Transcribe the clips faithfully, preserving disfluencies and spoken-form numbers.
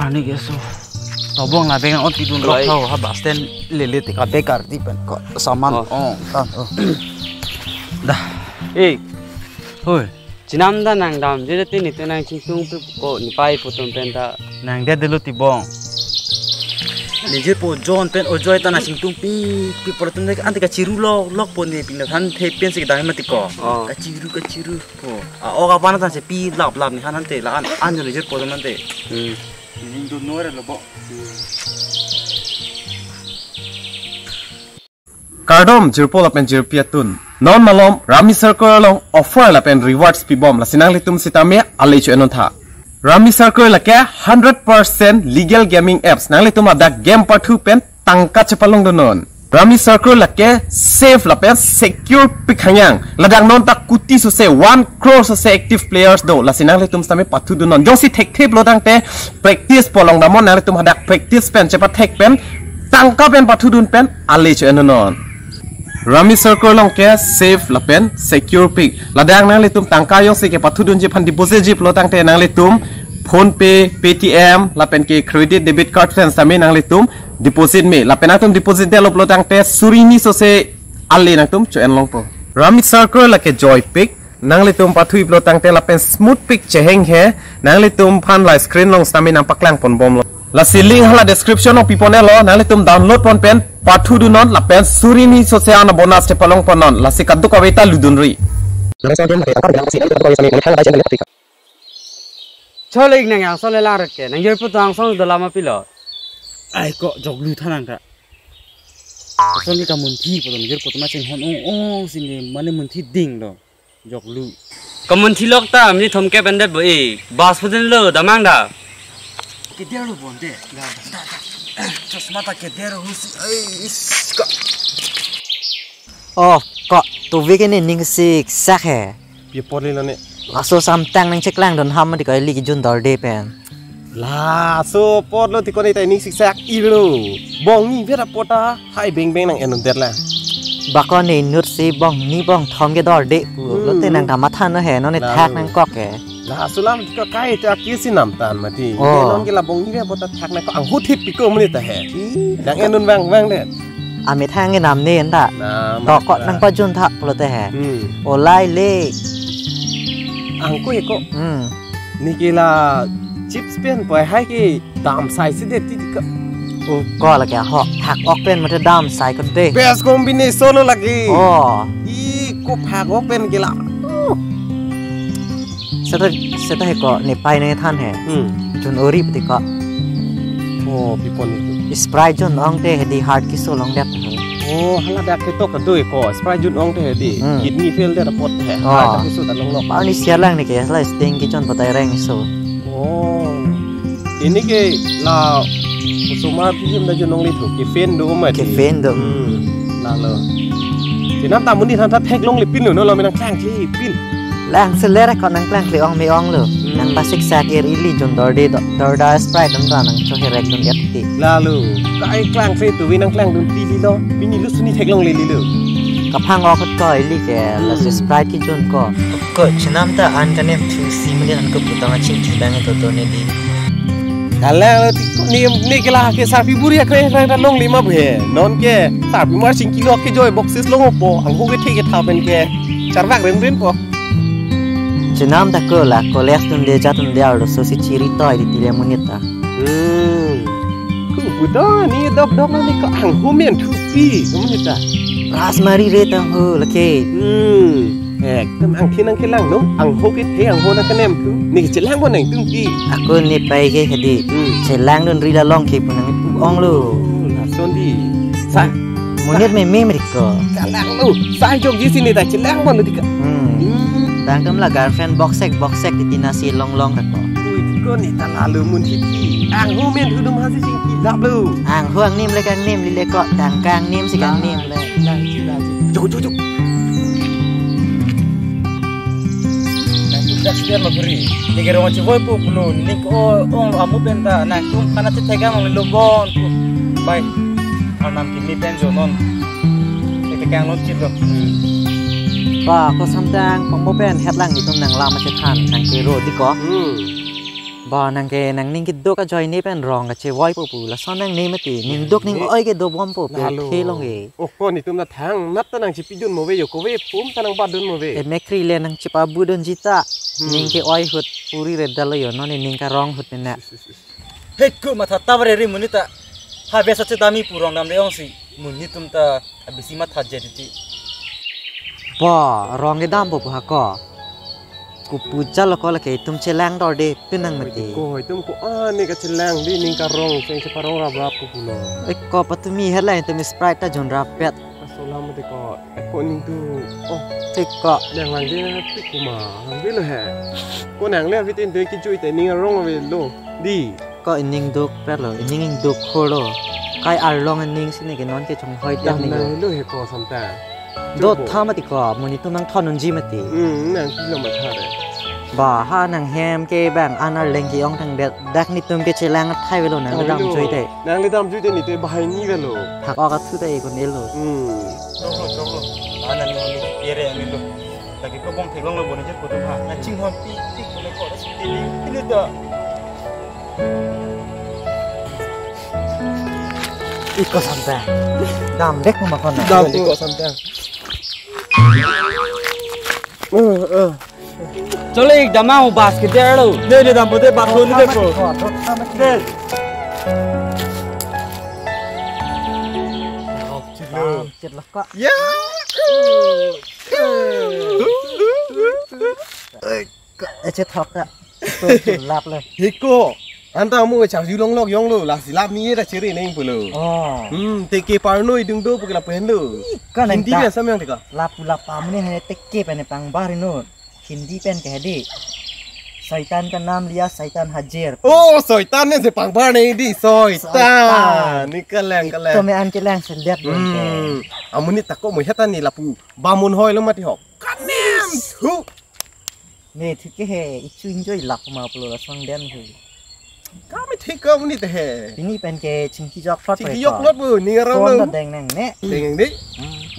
Ani ke so. Tobong labeng on tidun rok Lai. Tho ha bus stand lele te ka bekar di pen ko saman. Oh. Oh, ta, oh. Dah. Eh, hoi. Chenam ta nang damde te nelitum nang chingtungpi ko nepei pu atum pen ta. Nang det detlo Tibong. Nejirpo John pen Ojoy ta nang chingtungpipi pu atum ke ante kachiru lok lok po ne pine than the pensi kedam mati ko. Oh. Kachiru kachiru po. A-ok aban ta si pi lap lap ne han ante la-an an jo nejirpo atum ante. Hmm. Ning do no re lo bo. Kardom jirpo lapen jirpi atum. Non malom Rami Circle along offer lapen rewards pibom, lasi nanglitum sitame ale cho-en non tha. Rami Circle lake hundred percent legal gaming apps. Nanglitum ladak game pathu pen tangka chepalongdunnon. Rami Circle lake safe lapen secure pik hangyang. Ladak non ta kuti sose one crore sose active players do. Lasi nanglitum sitame pathudunnon. Jongsi thekthe pulo tangte practice pu along damnon, nanglitum hadak practice pen chepathek pen tangka pen pathudun pen ale cho-en non. Rami Circle along ke safe lapen secure pik. Ladak nanglitum tangka jongsi kepathudunji aphan depositji pulo tangte nanglitum PhonePe, Paytm lapen ke credit debit card pen sitame nanglitum deposit me. Lapen nangtum deposit detlo pulo tangte suri hini sose ale nangtum cho-en longpo. Rami Circle lake joypik. Nanglitum pathu-i pulo tangte lapen smoothpik chehenghe. Nanglitum aphan la screen along sitame nangpaklang ponbomlo. Lasi link hala description along piponlo. Nanglitum download pon pen pathudunnon lapen suri hini sose ana bonus chepalong ponnon. Lasi kadokave ta ludunri. Chole ik nang angsong le lang ret ke. Nangjirpo atum angsong dola ma pilo. Ai ko joklu tha nang ta. Angsong ke kamunthi pu atum nangjirpo atum ma chinghon ong ong si ne mane munthi ding do. Joklu. Kamunthi lok ta mini thomkep endet bo e. Bus pu den lo damang da. Keder lo bonte. Da, da, da. Chosma ta keder husi. Ai, is, ka. Oh, ko, tuvi ke ne ning siksak he. Pi apot lelo ne. Laso samtang nangcheklangdun ham di ko ili kejun dorde pen. Laso apotlo ti ko ne ta ning siksak ilo. Bong ni vera pota hai beng beng nang enun det la. Ba ko ne inut si bong ni bong thom ke dorde pu. Hmm. Lote nang kamatha no he, non ne Lalu. Thak nangkok ke. Laso alam ti ko kai ta kisi nam tan mati. Oh. Ke non ke la bong ni vera pota thak nangkok anghu thip pi ko muni ta he. Nang enun vang vang det. Amethang ke nam ne enta. Nam Tokot ta. Nangpajun tha pulote he. Hmm. Olai le. Angko eko. Hmm. Ne ke la chips pen pai hai ke dam sai si det ti ka. O ko lake ho. Thak ok pen mate dam sai ko de. Best combination lo lake. Oh. I ko phak ok pen ke la. Seta, seta he ko nepei nangthan he. Hmm. Jun ori pati ko. Oh, pipon itu. Sprite jun ong te hedi heart keso longdet. Oh, hala dak ketok kedo ko. Sprite jun ong te hedi. Hmm. Kidney fail det apot he. Oh. Heart keso ta longlok. Pau ni sialang ne ke, hala sting kejun patai reng so. Oh. Ini ke la kusuma phim ta jun ong le thu. Caffeine do ma di. Caffeine do. Hmm. Lalo. Chenam ta muni than ta theklongle pinlo, no lo me nangklangkle pin. Lang seler ko nangklangkle ong me ong lo. Hmm. Nangpasiksak ir ili jun dorde do, dorda Sprite dam ta nangchoherek dun et ti. Lalo. Kai klangkle tuve nangklangdun pili lo. Pini lo suni theklongle lilo. Kaphang ok ko ili ke, Hmm. Lasi Sprite kejun ko. Ko chenam ta an kanemthu si muni an ko putang achingki bang to to ne di. Kalang lo ti ko ni, ni ke la ke sarpi buri akre rang ta longle ma bu he. Non ke sarpi mar chingki lo ke joy boxes longopo. Angho kethe ketha pen ke. Charvak rem ren po. Chenam ta ko la college dunde jat dunde arloso si chiri toi di ti le monit ta. Hmm. Ku budo ni dok dok ni ko angho menthupi ko monit ta. Ras mari re tang ho lake. Hmm. Ekdom angthin nangkelang no, angho kethe angho nangkanemthu. Ne chelang ko nangtungpi. Ako nepei ke hedi. Hmm. Chelangdun ri la long ke pu nangpu ong lo. Oh, lason di. Sa. Monit me me merik ko. Kalang lo. Sa jok ji sini ta chelang ko lo di ka. Hmm. Hmm. Tangkam la girlfriend boxek boxek di tina si long long ko. Ui, ko ne ta lalu mun hiti. Angho menthu dum hasi chingki lap lo. Angho angnim le kangnim lile ko. Tangka angnim si kangnim le. Lang si lang si. Jok jok jok. Nangtum dak setian lo beri. Neke rong achi voi pu pulo. Nik o ong lo amu pen ta. Nangtum kana ti tegang ong lo bon pu. Bai. Arnam kimi pen jo non. Nek tegang lo chit lo. Ba ko samtang pangbo pen het lang itum nang lama chethan nang kero di ko. Hmm. Ba nang ke nangning keduk ajoine pen rong kachevoi po pu. Lason nangne mati. Ning duk ning oi ke dobom po pe. Lalo. Pelong ke. O ko netum ta thangnat ta nangchipidun mo ave, yo ko ave pum ta nangpadun mo ave. E mekri le nangchipabudunji ta. Hmm. Ning ke oi ahut puri re dalo yo, non ning karong ahut ne na. Heko matha ta bare ri monit ta. Ha besa chetami pu rong damde ongsi. Monit atum ta abisi matha jet iti. Ba, rong kedam po pu ha ko. Kopuja lo ko lake itum chelang dorde penang mati. Ko itum ko-an ne kachelang di, ning karong cheng cheparong raprap ko pulo. E ko patumi headline itum Sprite ta jon rapet. Asolam mati ko, e ko ning tu. Oh, tik ko. Nang lang dia pik kuma, lang bilo he. Ko nang le avitin tu kijui te ning arong avelo. Di. Ko ining duk per lo, ining ingduk khor lo. Kai arlong ining sini ke non ke chonghoi dam ning nang lo. Lo he ko samta. Do tha mati ko, monit atum nangthon unji mati. Hmm, nang kilo matha re. Ba ha nanghem ke bang an arleng ke-ong thangdet, dak netum ke chelang athai avelo nang. Oh, damjui lo. Te. Nang le damjui te ne te bahai ni avelo. Thak ok athu te ikun elo. Hmm. Choklo, choklo. An ani ong ni kere ani lo. Lake kebong theklong lo boni jet putum ha. Na chinghon pi pi kule ko das pi pi pi ta. Iko sampai. Dam dek ma kon. Dam iko sampai. Eh, eh. Chole ik dam ang bas ke der lo. Ne ne dam bote bas lo ne de po. Ne. Chet lo ka. Ya. Eh, chet thok ta. To lap le. Heko. Anta mu chak ju long lok yong lo, lasi lap ni ta chere neng pulo. Oh. Hmm, teke parnoi dung do pukela pen lo. Ih, kan Hindi ta. Biasa memang teka. Lap lap pam ne hai teke pen pangbar ino. Hindi pen ke hedi. Saitan ka naam liya, saitan hajir. Oh, saitan ne si pangbar ne di, saitan. Saitan. Ni kaleng kaleng. To me an kelang sendet. Hmm. Amonit ta ko mo heta ni lapu. Bamun hoi lo mati hok. Kanem. Hu. Ne thik ke he, ichu enjoy lak ma pulo la sang den he. Kami thik ko amonit he. Pini pen ke chingki jok thot. Chingki jok thot bu, ni arong. Phone lo. Deng nang ne. Deng nang di.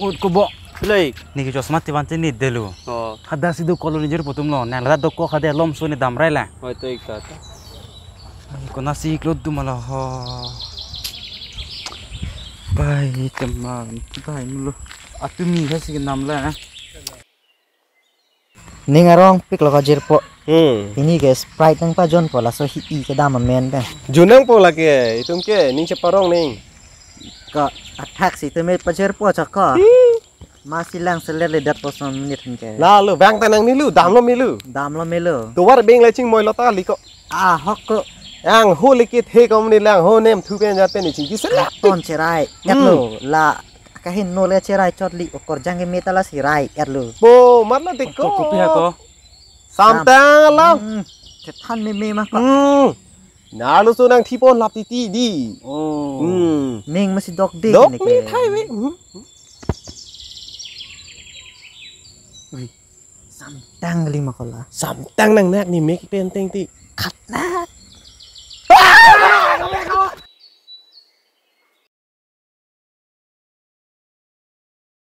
Ut ko bo. Lei. Ni ke chosma ti van ti ni delo. Oh. Hada si do colony jir putum lo. Nang la do ko hada lom so ni dam rai la. Hoi to ik ta. Ko nasi klot du mala ho. Bai teman, bai mulo. Atumi ha si nam la. Ning arong pik lo ka jirpo. Hmm. Pini ke Sprite nangpajon po laso hi-i kedam amen pen. Junang po lake, itum ke, ning cheparong ning. Ka athak si itum pajirpo chak ka. Hmm. Masi lang selet le dat poson menit hen ke. Lalo, bang tanang nilu, damlo milu. Damlo melo. Tovar beng le chingmoi lo ta liko. Ah, hok ko. Ang ho likit he kom ni lang ho nem thu pen jat pen ni chingki selet. Ton cherai. Hmm. Etlo, la. Kahin no le cherai chot li okor jang ke meta la si rai etlo. Bo, mat la dik ko. Ko, kopi ha ko? Samtang alam. Hmm, kethan meme ma ko. Hmm. Nalo so nang thipon lap titi di. Oh. Hmm. Ning masi dok di. Dok ne ke. Mi thai ve. Hmm. Ui. Samtang kali ma ko la. Samtang nang nak ni mek pen teng ti. Khat na.